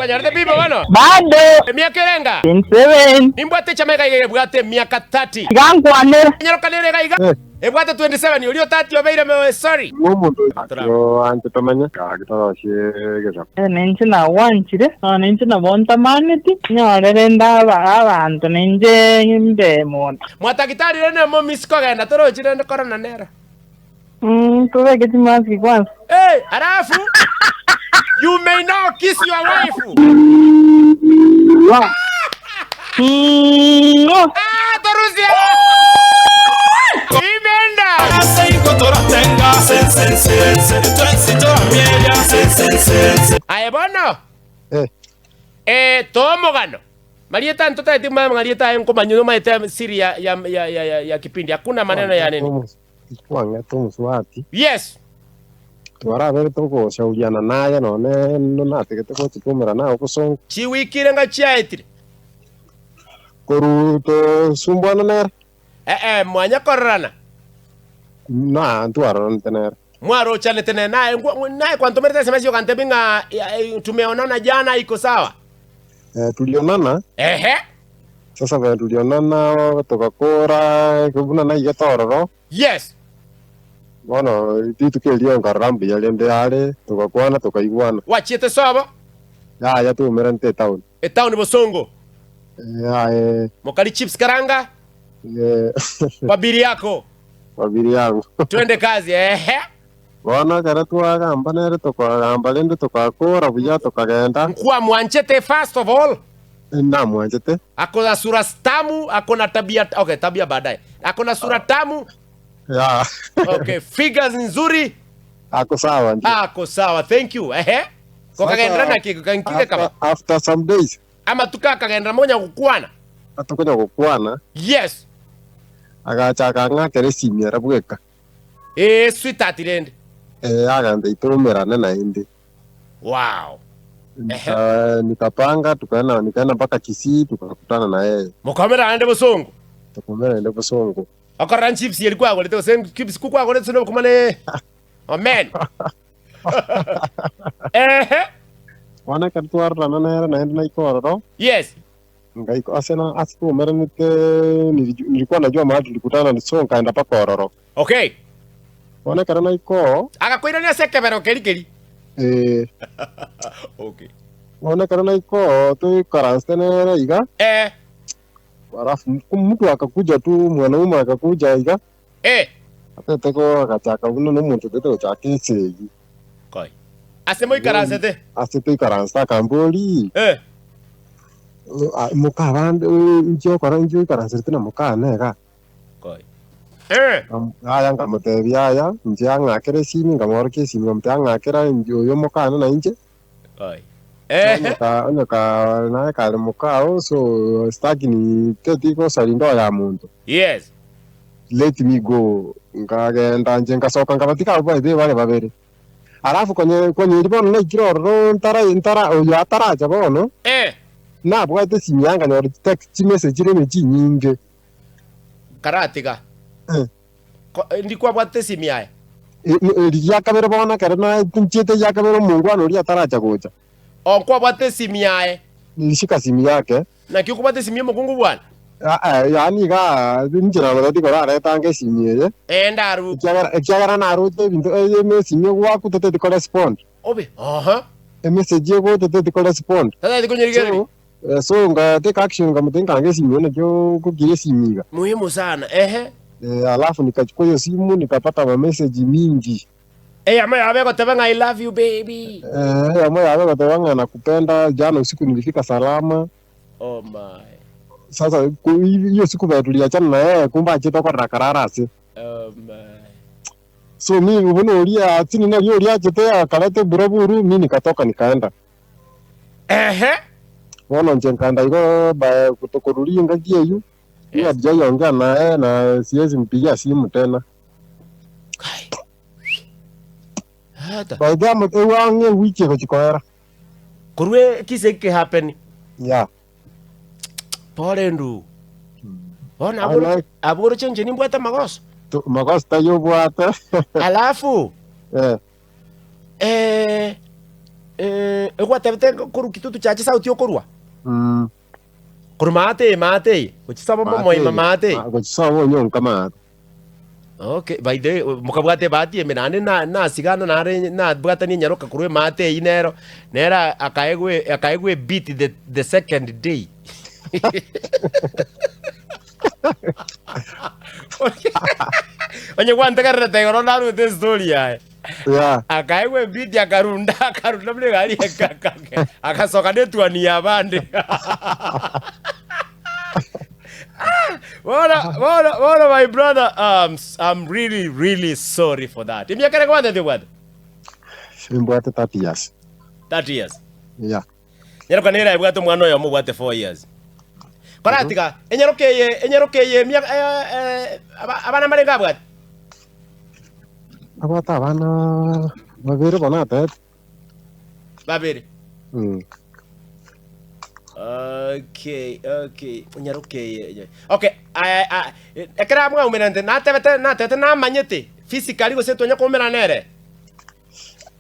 Nkonyorete bibo bono? Bado. Emiaka erenga? 27. Nimbwate echama iga iga ebwate emiaka 30. Tiga nkwanere. Enyaroka nere iga iga ebwate 27 oria otati obeire me sorry. Oanche tomenye, gaki torosie egesaku. Ninche nagwanchire, nonya ninche nabo ntamaneti, nyore rende abanto ninche mbe monto. Mwatagitari rende momisi kogenda torochi rende korana nero. Tobeke chimaski kwanza. Hey, alafu you may now kiss your wife. Mwah. Ah, torusia. Imenda. Aye bono. Eh. Eh, tomogano. Marieta ntotageti marieta aye nkomanya omaete siri ya ya ya ya, ya kipindi. Hakuna maneno ya nini. Twang'ete omosubati. Yes. Twarabere togoshauriana naye nonye natigete gochia koumerana nao bosongo. Chiwiki irenga chiaetire. Korwa tosumbuana nere. Ee, mwanya kororana. Na ntwaroranete nere. Mwarochanete nere, naye naye kwantomerete SMS ogantebia ng'a tumeonana jana iko sawa. Eh, tulionana. Ehe. Sasa venye tulionana togakora buna naigete ororo. Yes. Bono rituko erio nkarora mbuya rende are, togakwana tokaigwana. Gwachiete sobo? Yaya twaumeranete etown. Etown bosongo? Yaya. Mokari chips karanga? Eh. Kwa bili yako? Kwa bili yangu. Twende kazi ehe. Bono ekero twagamba nere tokagamba rende togakora buya tokagenda. Nkwamwanchete first of all? Namwanchete. Ako na sura tamu, ako na tabia, okay, tabia baadaye. Ako na sura tamu. Yeah. Okay, figures nzuri. Ako sawa ndio. Ako sawa, thank you. Ehe. Kokagendera Sasa naki kankire kaba. after, after some days Amatuko akagendera monya gokwana. atokonya gokwana Yes. agachaka ang'akere esimi ere bweka. Ee, sweetheart rende. Eh, aganta itomerane naende. Wow. Nika, nikapanga tukaenda nikaenda mpaka Kisii tukakutana na yeye. Mokaumera naende bosongo. Tukaumera naende bosongo. Okorora nchips eri kwagorete gose chips ku kwagorete gose nobokima ne Amen. Ehe. Bono ekero twarorana nere naende naika ororo. Yes. Ngaika ase na ase twaumeranete niliju- nilikuwa najua mahali tulikutana so nkaenda mpaka ororo. Okay. Bono ekero naika oo, Agakoirania ase ekebero keri keri. eh, Okay. bono ekero naika oo toikaransete nere iga, Eh. alafu mku- mtu akakuja tu mwanaume akakuja iga, Eh. atete ko agachaka buna na omonto otete gochaka esegi. Koi. Ase moikaransete. Ase toikaransete akambori, Eh. Ah, mokabande inki okora inki oikaranserete na mokane iga? Koi. Eh. Aya nkamotebia aya, inche ang'akere esimi, nkamworokia esimi nkamotebia ang'akera inche oyo mokane na inche. Koi. Eh. Onye ka onye ka naye kare mokao so sitaki ni teti gosaria ndoa ya monto. Yes. Let me go. Nkagenda inche nkasoka nkabatiga abwo by the way bare babere. Alafu konye konye erio bono naikire ororo ntara ntara oyo ataracha bono, Eh. nabwate esimi yaye nkanyora chitext chimessage chire ime chinyinge. Karatiga. Eh. Ko- Ndi kwabwate esimi yaye. E- e- Rigia kabere bono ekero na nchiete eria kabere omongwana oria ataracha gocha. O nkwabwate esimi yaye. Nilishika simu yake. Naki okobwata esimi y'omokungu bwana? Ah, ah, yaani iga inche naboteti koraretanga esimi eye. Ee, ndaru. Ekiagera ekiagera naroche ebinto eye emesimi egwaku toteti korespond. Obe. Aha. Emessage egocha toteti korespond. Tatageti konyerigereria. So, eh, so nga take action nkamotebia nkange esimi eye naki okokira esimi iga. Muhimu sana. Ehe. Eh, alafu nikachukua hiyo simu nikapata mamessage mingi. Eyamo yabo egoteba ng'a I love you baby. Eh, eyamo yabo egoteba ng'a nakupenda, jana usiku nilifika salama. Oh my. Sasa ku- hiyo siku vile tuliachana na yeye kumbe achete okorora karara ase. Oh my. So mi buna oria atini nari oria achete akareta eburaburu mi nikatoka nikaenda. Ehe. Bono inche nkaenda igo ba tokoruria engaki eyio, mi Yes. hatujaiongea naye na siwezi mpigia simu tena. Kai. Hata. By the time ewa ang'e ewiki egochi koera. Korwa ekise eke happen. Yeah. Pore ndu. Bono I abwo like abwo oroche inche nimbwate amagoso. to, magoso taiyo obwate. Alafu Eh. eh, Eh, egwatebete korwa Kitutu Church sauti okorwa? Mm. Korwa maate eye maate eye, gochisaba momoima maate eye. Gochisaba onyonka maate. Okay, by the way, mokabwata ebahati ime naende na nasigana nare nabwatania enyaroka korwa emaate eyio nero, nere akaegwa akaegwa ebeat the the second day. Onye gwantegererete igoro narwete estory yaye. Yeah. Akaegwa ebiti akarunda akarunda buna egari ekaka agasoka netuani y'abande. Bono bono bono my brother I'm really really sorry for that. Emiaka ere kwantete obwate? Nimbwate 30 years. 30 years. Yeah. Nyaroka nere aebwate omwana oyomo obwate 4 years. Koratiga enyaroka eye enyaroka eye emiaka eh, eh, aba- abana mbarenge abwate? Abwate abana babere bono atebete. Babere. Mm. Okay, okay. Nyaroka eye. Okay, aya a- ekero amwaumerante natebete natebete namanyete physically gose twanya koumerana nere.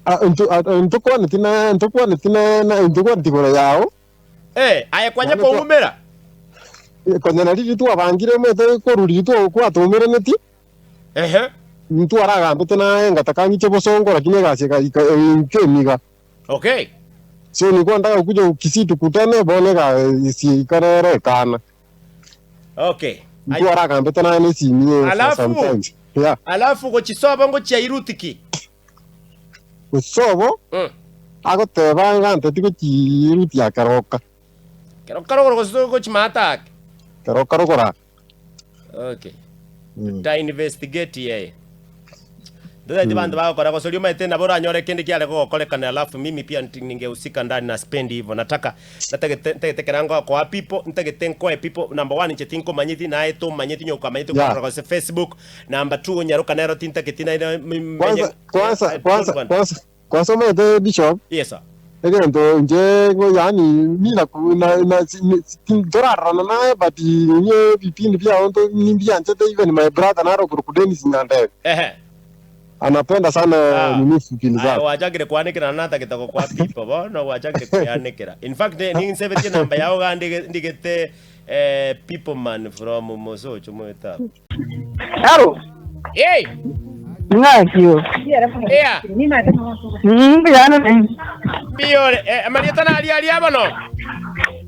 Ah, ntu- ah, ntokwaneti na ntokwaneti na na ntokwaneti igoro yao. Eh, aye kwanya Naende twa- koumera. Eh, Konya nari riria twabangire omanyete korwa riria twa- kwatoumeraneti, Ehe. ntwaragambete naye ngataka ng'iche bosongo lakini egasi eka- ika- nkemiga. Okay. So nilikuwa nataka kuja Kisii tukutane bono egasi ikarera ekana. Okay. Ai- Ntwaragambete naye na esimi for Alafu- sometimes. Yeah. Alafu gochisobo ngochia irutiki. Gochisobo agoteba ng'a nteti gochirutia keroka. Keroka rogoro gose gochimata ake. Keroka rogoro ake. Okay. Ta investigate yeye. Ndotaiti banto bagokora gose oria omanyete nabo oranyore kende kiare gogokorekana alafu mimi pia ningehusika ndani na spendi hivyo nataka natagete ntagete kera ngokoa people ntagete nkoe people number one inche tinkomanyeti naye tomanyeti onye okamanyeti Yeah. okorora gose Facebook Number two nyaroka nero tintageti naende menye Kwanza kwanza I don't kwanza want. kwanza kwanza omanyete bishop Yes sir. egento inche ngo yaani mi naku na na si- ni- si- ntorarorana naye but inye ebipindi biao nto nimbianchete even my brother naro okorokwa Dennis Nyandebe Ehe. anapenda sana Ah. nini vipindi Aye zako. gwachakire kwanekera naende natagete gokwa pipo bono gwachakire koyanekera. In fact ninsebetie enamba yao iga ndige ndigete eh, pipo man from Mosocho moetabu. Aro, Hey, ng'aki o. ea, Mbuyane ne. mbiyore, eh, amarieta nari aria bono.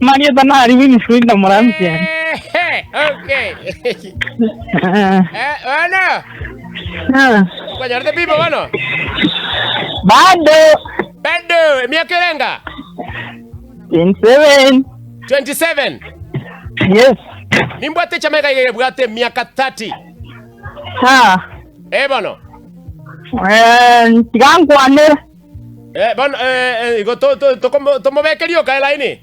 Marieta nari Winfrida Murambiani. Eh, okay. Eh, bono, kwanyorete pipo bono. Bado Bado, emiaka erenga? 27. 27. Yes. Nimbwate echameka iga ebwate emiaka 30. Ha. Eh bono. Eh, tiga nkwanere. Eh bono eh, eh, igo to to tokomo- tomobekerie okae laini.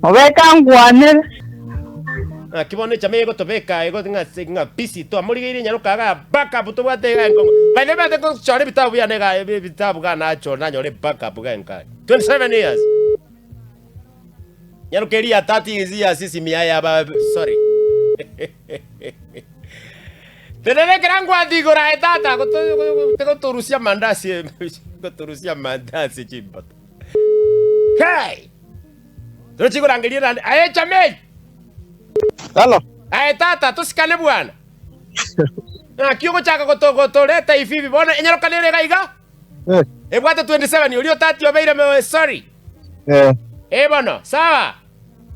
Obeka nkwanere. Naki bono echama egotobeka igo ng'a ng'a busy twamorigeire nyaroka iga backup tobwate iga enkongo. By the way bate gochora ebitabu biane iga ebitabu iga nachora nanyora ebackup iga enka. 27 years. Nyaroka eria 30 years ya sisi miaya aba sorry. Tenene ekero ngwanti igoro aye tata gotorusia mandasi gotorusia mandasi chimbato. Hey! Torochi korangeria naende aye chamei. Hello. Aye tata tosikane bwana. Naki ogochaka goto gotoreta ifi ibi bono enyaroka nere iga iga. Eh. Ebwate 27 oria otati obeire me sorry. Eh. Eh bono sawa.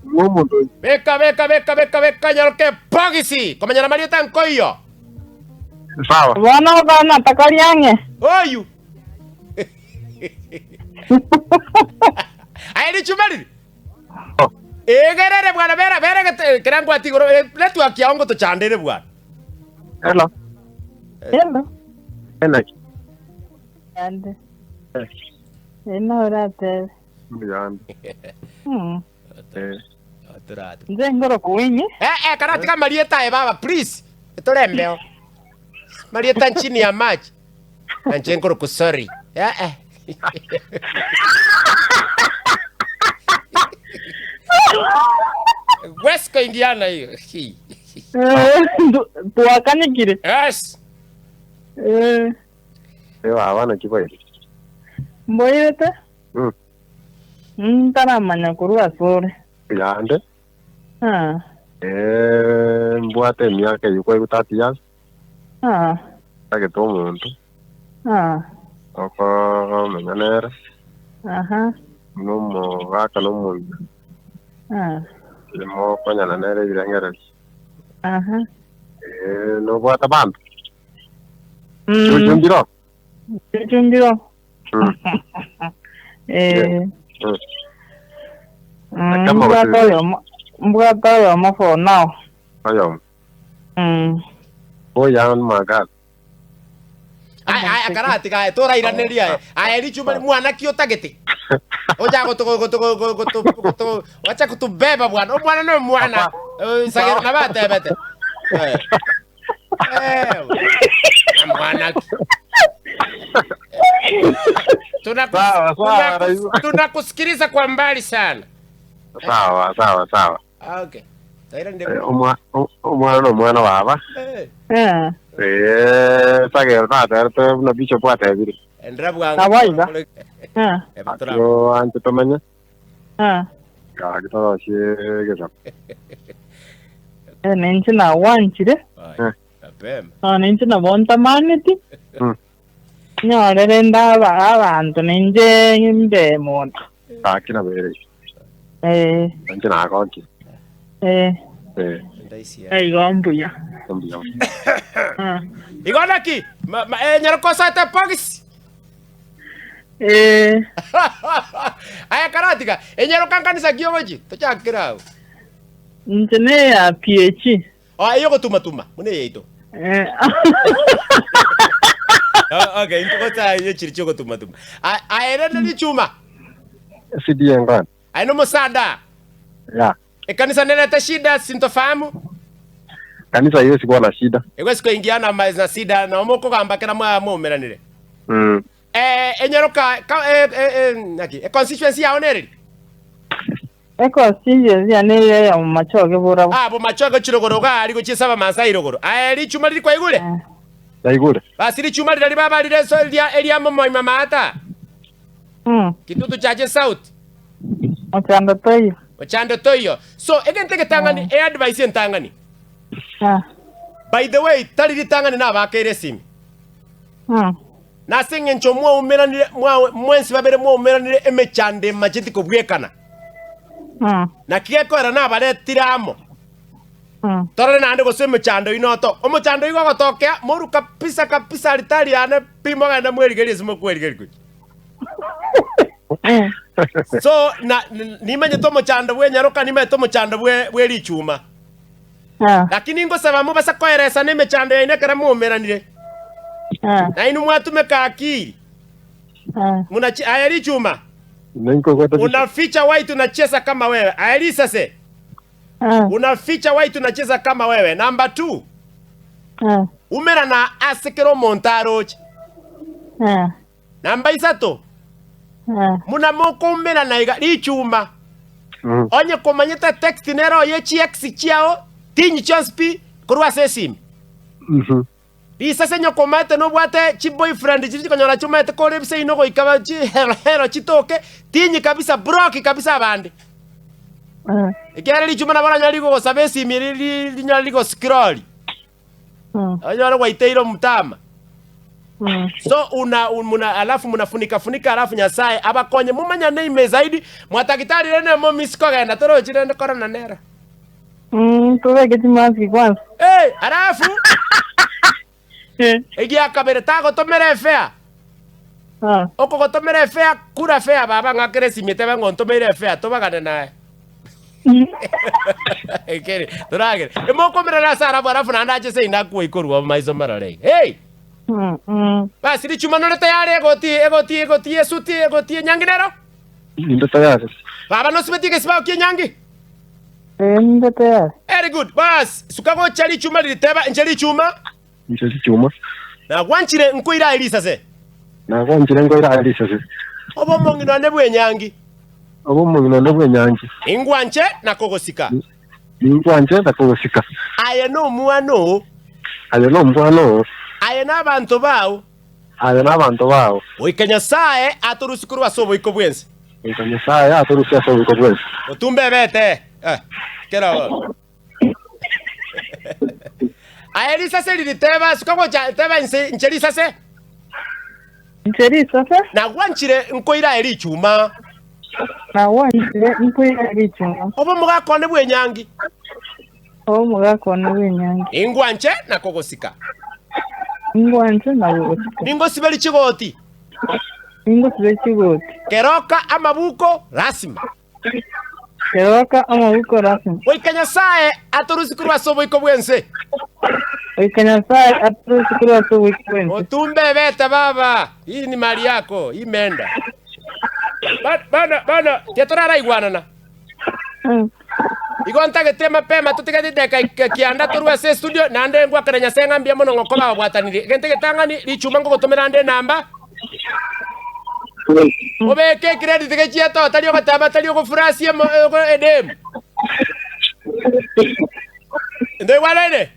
Ng'o omonto oyio? Beka beka beka beka beka nyaroka ebogisi komenya na marieta nkoiyo. Sawa. Bono okona takori ang'e. Oyu. Aye richuma riri. Egerere bwana bera bera gete kera ngwati igoro eh, network yao ngotochandere bwana. Hello. Hello. Enaki. Ande. Ena oratebe. Mbuyande. Eh. Otorate. Nze ngoro kuwinyi. Eh eh karatiga marieta aye baba please. Etorembeo. Marieta nchini ya maji. Nanche nkoroku sorry. Eh eh. Wesco Indiana hiyo. Twakanyekire. Yes. Eh, Eh baba naki boire. mboirete? Mm. Ntaramanya korwa asore. Yande. Ah. Eh, mbwate emiaka eyio kwaigwa 30 years. Ah. Ntagete omonto. Ah. Okomenya nere. Aha. Buna omogaka na omong'ina. Ah. Mokonyana nere ebirengererio. Aha. Eh, nobwate abanto. Mm. Chuchumbiro. Chuchumbiro. Mm. Eh. Mm. Mm, Kama mbwate gose- oyomo mbwate oyomo for now. Oyomo. Mm. Oya magari. Aya aya karati gae torairaneria aye. Aye richuma mwana ki otagete. Oja goto goto goto goto goto wacha kutubeba bwana. Omwana no mwana. Eh, Sagero na batebete. Eh. Eh. Mwana ki. Tunakus- Sawa, sawa, tunakus- Raisa. Tunakusikiliza kwa mbali sana. Sawa sawa sawa. Ah, okay. Tairande. Eh, omwa- o- Omwana no omwana baba. Eh. Eh. Eh, sagero naterete buna bishop atebire. Endera bwango. Kawaida. Eh. Eh, tura- Atio anche tomanye. Eh. Gaki torosie gesaku. Eh, ninche nagwanchire. Ai, Eh. mapema. Nonya ninche nabo ntamaneti. Mm. Nyorere ndaba abanto ninche mbe monto. Gaki nabere. Eh. Anche nagoki. Eh. Eh, Ndaisia. Igo mbuya. mbuya. Ah. Igo naki? Ma, ma, eh, nyarokosa te pogisi. Eh. Aya karatika, enyaroka nkanisa kiogochi, tochakera ago. Inche ne ya PH. Ah, eyo gotuma tuma, muna eyaito. Eh. Ah, okay, intogota eyo chiri chiogotuma tuma. Aye rende richuma. CDA ngani? Aye nomosanda. Ya. Ekanisa nerete shida sintofahamu. Kanisa hiyo sikuwa na shida. Egwe sikoingiana ma na sida na omokogamba kera mwa mwaumeranire. Mm. Eh, enyaroka ka, eh, eh, eh, naki, e constituency yao nereri? Econstituency yane eye ya Bomachoge borabwo. Ah, Bomachoge chirogoro iga aria gochia ase Abamasai irogoro. Aye richuma riri kwaigure? Eh. Naigure. Basi richuma riria ribaba rire enso eria eria momoima maata. Mm. Kitutu chache sauti. Mochando toiyo. Mochando toiyo. So egento egetang'ani, e advice entang'ani. Ah. By the way, tari ritang'ani nabakeire esimi. Mm. Nase engencho mwaumeranire, mwa, mwensi babere mwaumeranire emechando emacheti kobwekana. Mm. Naki gekoera nabaretire amo. Mm. Torore naende gose emechando oino oto. Omochando oigo ogotokea, moru kabisa kabisa alitari yane pi mogende mwerigerie ase mokwerigeria gochia. Mm. So na, nimanyete omochando bw'enyaroka, nimanyete omochando bwe, bwe richuma. Ah. Lakini ngosaba mobase koeresana emechando yaino ekero mwaumeranire. Ah. Na inwe mwatumeka akili. Ah. Munachi, aye richuma. Ninkogote bishop. Unaficha white unacheza kama wewe. Aye risase. Ah. Unaficha white unacheza kama wewe. Number 2. Ah. Umerana ase kera omonto aroche. Ah. Namba isato. Ah. Muna mokoumerana iga richuma. Mm. Onye komanyete text nero oye chi ex chiao tinyi chionsi pi korwa ase esimi. Mhm. Risase onye komaete nobwate chi boyfriend chiria chikonyora chimaete kore ebisa ino goika ba chi hero hero chitoke tinyi kabisa block kabisa abande. Mm. Ekiagera richuma nabo oranyore rigogosaba esimi eri ri rinyore rigoscroll. Mm. Onyore gwaiteire omotama. Mm. So una, un, muna, alafu munafunika funika alafu Nyasaye abakonye mumanyane ime zaidi mwatagitari rende momisi kogenda torochi rende korona nero. Mm, tobeke chimaski kwanza. Hey, alafu Eh. egiakabere tagotomera efea Ah. okogotomera efea kura fea baba ng'akere esimi etebe ng'o ntomeire efea tobagane naye Ekere toragere emokomerera ase arabu alafu naende ache seino akwoe korwa maiso marore iga hey! Mm, mm. Basi richuma nore tayari egoti egoti egoti esuti egoti enyangi nero Inde tayari. baba nosibetie egesibao kia enyangi Eh, ninde tayari. Very good bas suka gocha richuma riri teba inche richuma Inche richuma. Nagwanchire nkoire aye risase. Nagwanchire nkoire aye risase. Obe omong'ina one bw'enyangi. Obe omong'ina one bw'enyangi. Ningwanche na kogosika. Ningwanche na kogosika. Aye nomwana oo. Aye nomwana oo. Aye nabanto bao. Aye na abanto bao. Goika Nyasae atorusie korwa ase oboiko bw'ense. Goika Nyasae atorusie ase oboiko bw'ense. Otumbe ebete, eh, kera bono. Aye risase riri teba, suka gocha, teba inse, inche risase. Inche risase. Nagwanchire nkoira aye richuma. Nagwanchire nkoira aye richuma. Obe omogaka one bw'enyangi. Obe omogaka one bw'enyangi. Ningwanche na kogosika. Ningwanche na kogosika. Ningosiberie chigoti. Ningosiberie chigoti. Keroka amabuko lasima. Keroka amabuko lasima. Goika Nyasae atorusie korwa ase oboiko bw'ense. Goika Nyasae atorusie korwa ase oboiko bw'ense. Otumbe ebete baba, hii ni mali yako, imeenda. Bono, bono, titoraraigwanana. Igo ntagete mapema totige chidakika kianda torue ase estudio, naende ngwakere Nyasae ng'a mbuya mono ng'a okoba ababwatanirie. Egento egetang'ani, richuma ngogotomera ande enamba, obeke ecredit gechiato, tari ogoteba tari ogofurasia emo edemu. Ntoigwanaine?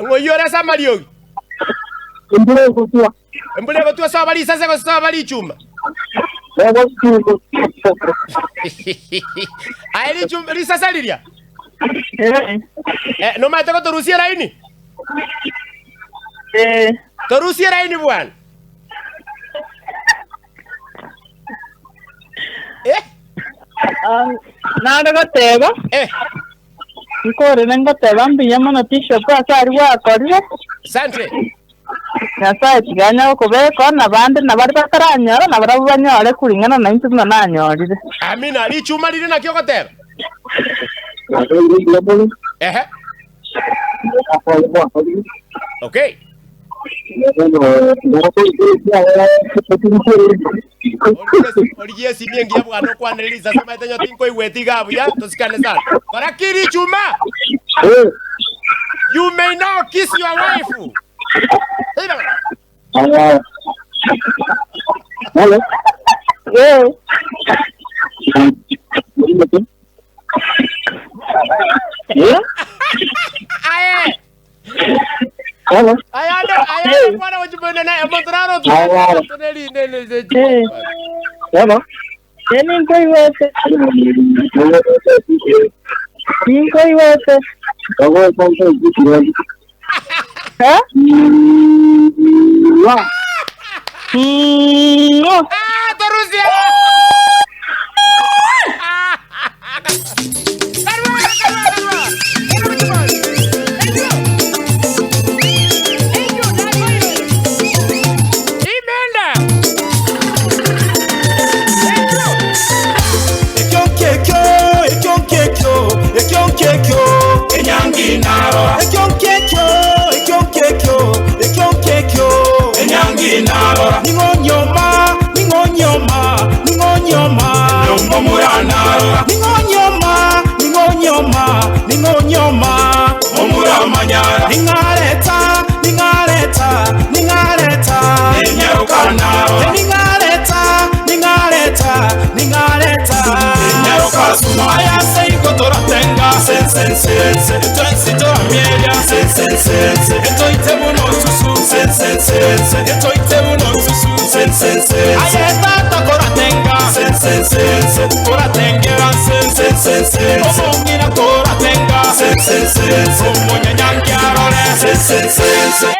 Ng'oyio ore ase amariogi. Embura egotwa. Embura egotwa soba risase gose soba richuma. Aye richuma risase riria. Eh. Eh, nomanyete gotorusia eraini? Eh. Torusie eraini bwana. Eh? Ah, nare goteba. Eh. Nkorere ngoteba mbuya mono Bishop ase aria gwakorire. Asante. Nyasae tiga anya gokobeka na bande na baria bataranyora nabarabwo banyore kuring'ana nainche buna nanyorire. Amina. Richuma riria naki ogoteba? Ehe. Okay. Origie esimi engiya bwana okwanere risase omanyete onye tinkoigweti iga buya tosikane sana. Kora ki richuma? You may now kiss your wife. Eh. Aye. Ayande ayande kwana gochimena na omonto naro otuneri ne ne Eh. Eh, ninkoigwete. Ninkoigwete. Eh? Mm. Ah, torusia. Karua, karua, karua. Imenda. Ekio nkiekio, ekio nkiekio, ekio nkiekio, enyangi narora. Ekio nkiekio, ekio nkiekio, ekio nkiekio, enyangi narora. Ning'o nyoma, ning'o nyoma, ning'o nyoma, nyoma momura narora. Ning'o nyoma, ning'o nyoma, ning'o nyoma, momura manyara. Ning'areta, ning'areta, ning'areta, ninyaruka narora. Ning'areta, ning'areta, ning'areta, ninyaruka suma. Aya seigo toratenga, sen sen sen sen, twensi toramieria, sen sen sen sen, etoite buno susu, sen sen sen sen, etoite buno susu, sen sen sen. Aye tata koratenga, sen sen sen sen, koratengera sen sen sen sen, omong'ina koratenga, sen sen sen sen, omonyanyangiarore, sen sen sen sen.